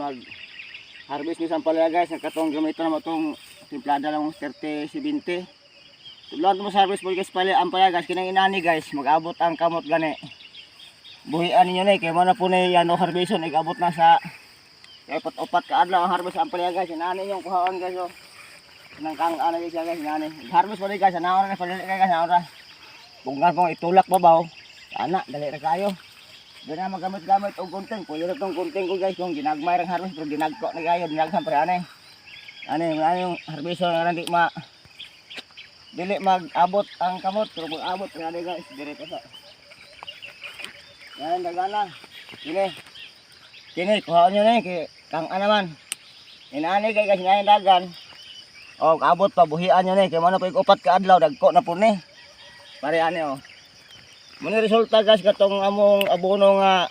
Mag harvest ni sa ampalaya, guys. Ang katong gamito na itong timplada lang 30 70. Tudloan mo sa harvest po, guys, pala ampalaya, guys. Kinang inani, guys, mag-abot ang kamot gani. Buhian ninyo na eh, kaya mo na po na yan o harveston, igabot na sa upat-upat ka adlaw ang harvest sa ampalaya, guys. Inani yung kuhaon, guys, oh. Nang kang ano guys, guys, inani. Harvest pa guys, ana na pala guys, ana ra. Bunggan po itulak babaw. Ana, dali ra kayo. Di na magamit-gamit og gunting. Puyo na tong gunting ko, guys, kung ginagmay rang harvest pero ginagko na kayo, dinaghan pre ani. Ani, ano yung harvest nga di ma dili mag-abot ang kamot pero mag-abot pre ani, guys, dire pa sa. Yan dagana. Kini. Kini kuhaon nyo na eh, kay kang ana man. Inaani kay guys, inaani dagan. O abot pa buhian nyo ni kay mo na pa upat ka adlaw dagko na po ni. Pare ani oh. Muna resulta, guys, katong among abono nga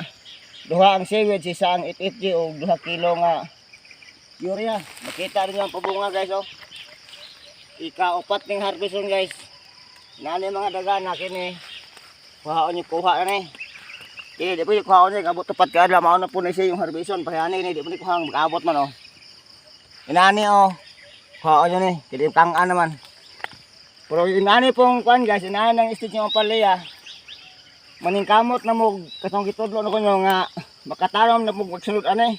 duha ang seaweed, isa ang 88G o 2 kilo nga urea. Makita rin ang pabunga, guys, oh. Ika-upat ning harvest yun, guys. Nani mga dagana kini. Kuhaon niyo kuha na ni. Kini di pwede kuhaon niyo abot upat ka adlaw mao na po na siya yung harveston. Parehani ni di pwede kuha mag-abot man oh. Inani oh. Kuhaon niyo ni kini kang-an naman. Pero inani pong kuan, guys, inani ng stage yung ampalaya. Maningkamot na mo katong gitudlo na ko nyo nga makatanom na mo magsunod ani.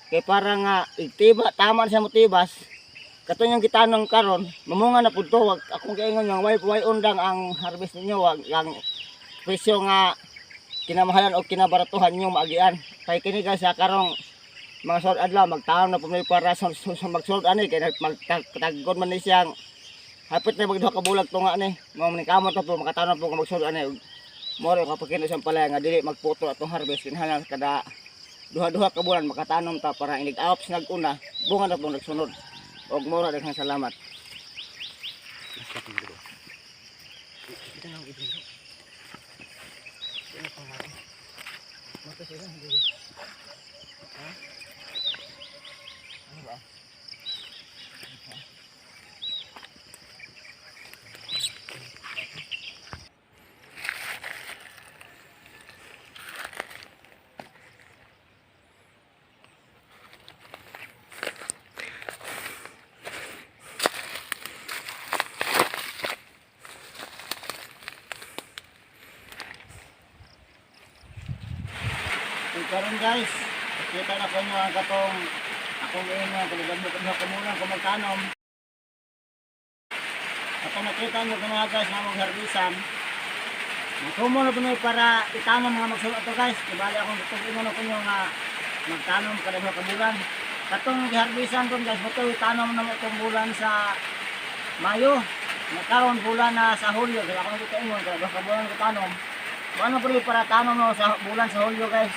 Kay para nga igtiba tama na siya motibas. Katong yung gitanong karon, mamunga na pud to. Wag akong giingon nga way way undang ang harvest ninyo, wag ang presyo nga kinamahalan o kinabaratuhan niyo maagian. Kay kini, guys, sa karong mga sod adlaw magtanom na po may para sa magsulod ani kay magtaggon man ni siyang hapit na magduha ka bulag tunga ni. Mao maningkamot na po makatanom po kung magsulod ani. Moro kapag kini sa palaya nga dili magputol atong harvest kinahanglan kada duha-duha ka bulan makatanom ta para inig ops naguna bunga na pong nagsunod. Og mura daghang salamat. Ano ba? So karon, guys, kita na ko nyo ang katong akong ingon kung mo kung kumulang kung magtanom. Katong nakita nyo kanina, guys, na mong harbisan. Magtumo na po para itanom nga magsulot to, guys. Ibali akong itong ingon ko nyo nga magtanom kada mga kabulan. Katong giharbisan ko, guys, mo itanom na mo itong bulan sa Mayo. Nakaron bulan na sa Hulyo, kaya ako nagkita ingon kada mga kabulan ko tanom. Ano po para tanom no sa bulan sa Hulyo, guys.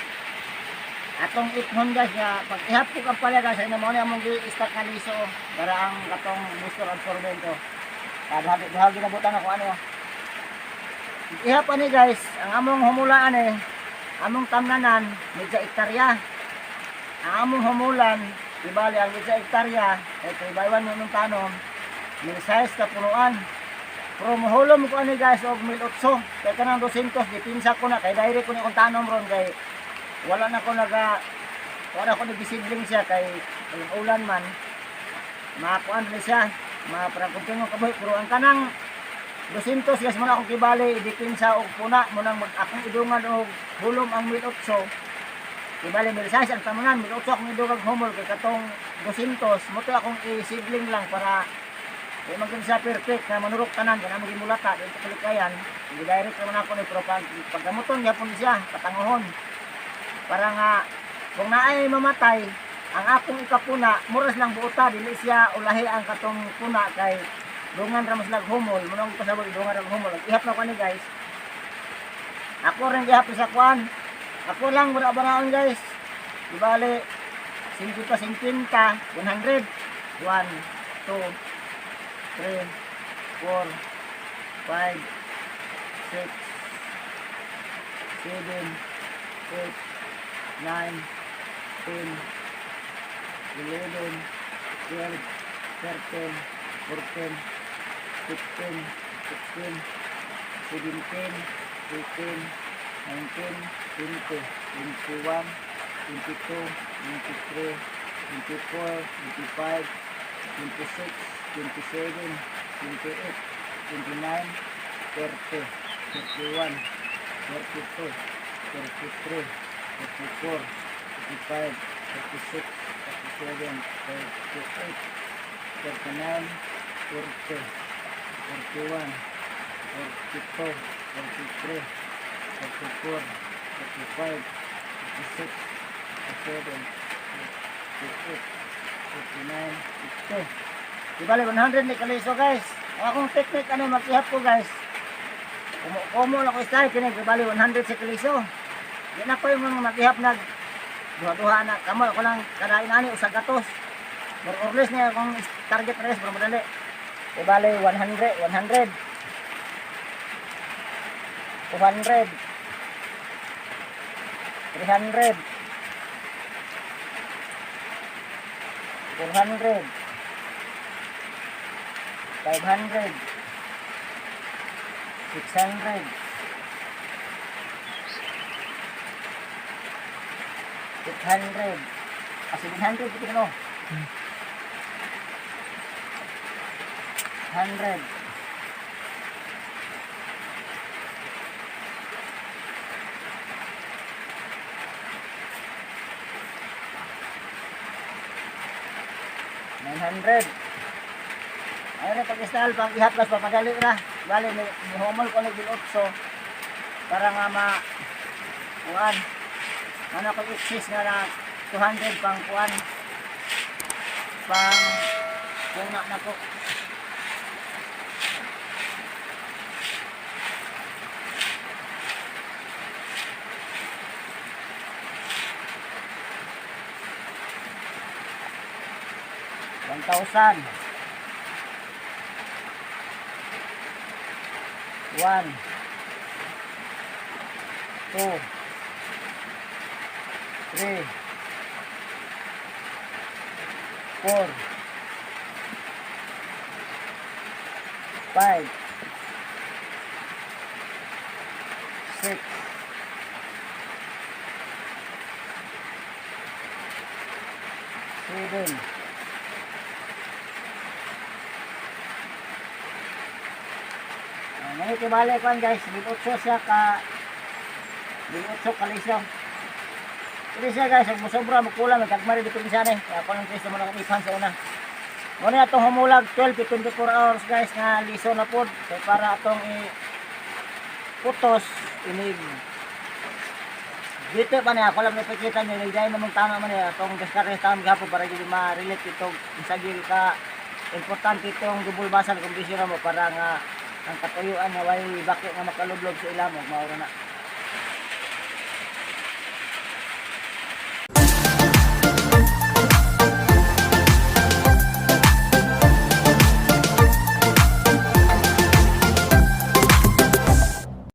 Atong ithon, guys, nga pag ihap ko kang pala, guys, ay mo na among gi-stock nga liso para ang katong booster absorbent oh. Kada duha ginabutan ako ano. Ihap ani, guys, ang among humulaan eh, among tamnanan medya hektarya. Ang among humulan, ibali ang medya hektarya, eh kay baywan mo nung tanom, mil size ka punuan. Pero muhulom ko ani, guys, og 1,800. Kay kanang 200 dipinsa ko na kay direct ko ni akong tanom ron kay wala na ko naga wala ko nagbisidling siya kay ang ulan man makakuan rin siya ma parang kung kabuhi. Pero ang kanang 200, guys, mo na akong kibali idipinsa og puna mo nang mag akong idungan og hulom ang 1,800. Kibali mil size ang tamunan, 1,800 akong idungan humol kay katong 200 mo to akong i-seedling lang para di man gud siya perfect na manurok tanan kay namo gimulaka dito kalikayan. Hindi direct naman ako ni pero pag paggamuton gyapon siya patanguhon para nga kung naay mamatay ang akong ikapuna muras lang buota, dili siya ulahi ang katong puna kay dungan ra mas naghumol mo nang pasabot dungan ra humol. Ihap na ko ani, guys. Ako rin gihap sa kuan, ako lang mura banaon, guys. Di bale 50 50 100 1 2 3 4 5 6 7 8 9 10 11 12 13 14 15 16 17 18 19 20 21 22 23. 24, 25, 26, 27, 28, 29, 30, 31, 32, 33, 34, 35, 36, 37, 38, 39, 40, 41, 42, 43, 44, 45, 46, 47, 48, 49, 50. Di bale, 100 ni kaliso, guys. Ang akong technique, ano, mag-ihap ko, guys. Kumo na ko style, kini, di bale, 100 sa kaliso. Di na ko yung mga mag-ihap nag duha-duha na. Kamo ako lang kadain ani, usag gatos. More or less niya akong target na, guys, para madali. Di bale, 100, 100. 200, 300, 400, 500, 600, 800, ah, 700 ito no? 100, 900. Ayun na pag-install, pag ihaplas, papadali na. Bale, may humol ko ng otso para nga ma kuan. Ano ko exist nga na 200 pang kuan. Pang kuna na ko. 1,000. 1, 2, 3, 4, 5, 6, 7. Ngayon kay bale kuan, guys, 18 siya ka 18 kalisyo. Hindi siya, guys, kung musobra, magkulang, magkagmari dito siya ni. Kaya ako ng Kristo mo na ipan sa una. Muna atong humulag 12 to 24 hours, guys, nga liso na pod. Kay para atong i putos inig dito pa niya, ako lang napakita niyo, nagdayon namang tama man niya, atong diskarte sa tamang gihapon para gyud ma-relate itong isagil ka importante itong double basal kung bisyo mo para nga ang katuyuan nga way baki nga makalublob sa ilamo, maura na.